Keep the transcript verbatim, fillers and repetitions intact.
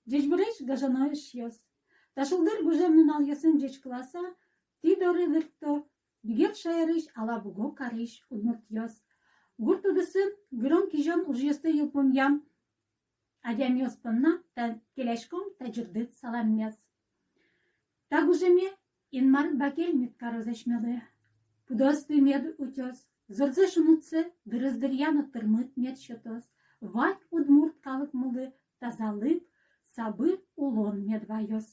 Ӟечбуресь, гажано эшъёс! Та шулдыр гужем нуналъёсын ӟечкыласа тӥ доры лыкто Бигер шаерысь Алабугу карысь удмуртъёс. Гурт удысын гырон-кизён ужъёсты йылпумъям адямиос понна та келяськом та ӟырдыт саламмес. Та гужеме Инмар бакель мед кароз асьмелы. Пудоосты мед утёз, зӧрзэ, шунытсэ дырыз дыръя но тырмыт мед сётоз. Вань удмурт калыкмылы тазалык, сабыр улон мед ваёз.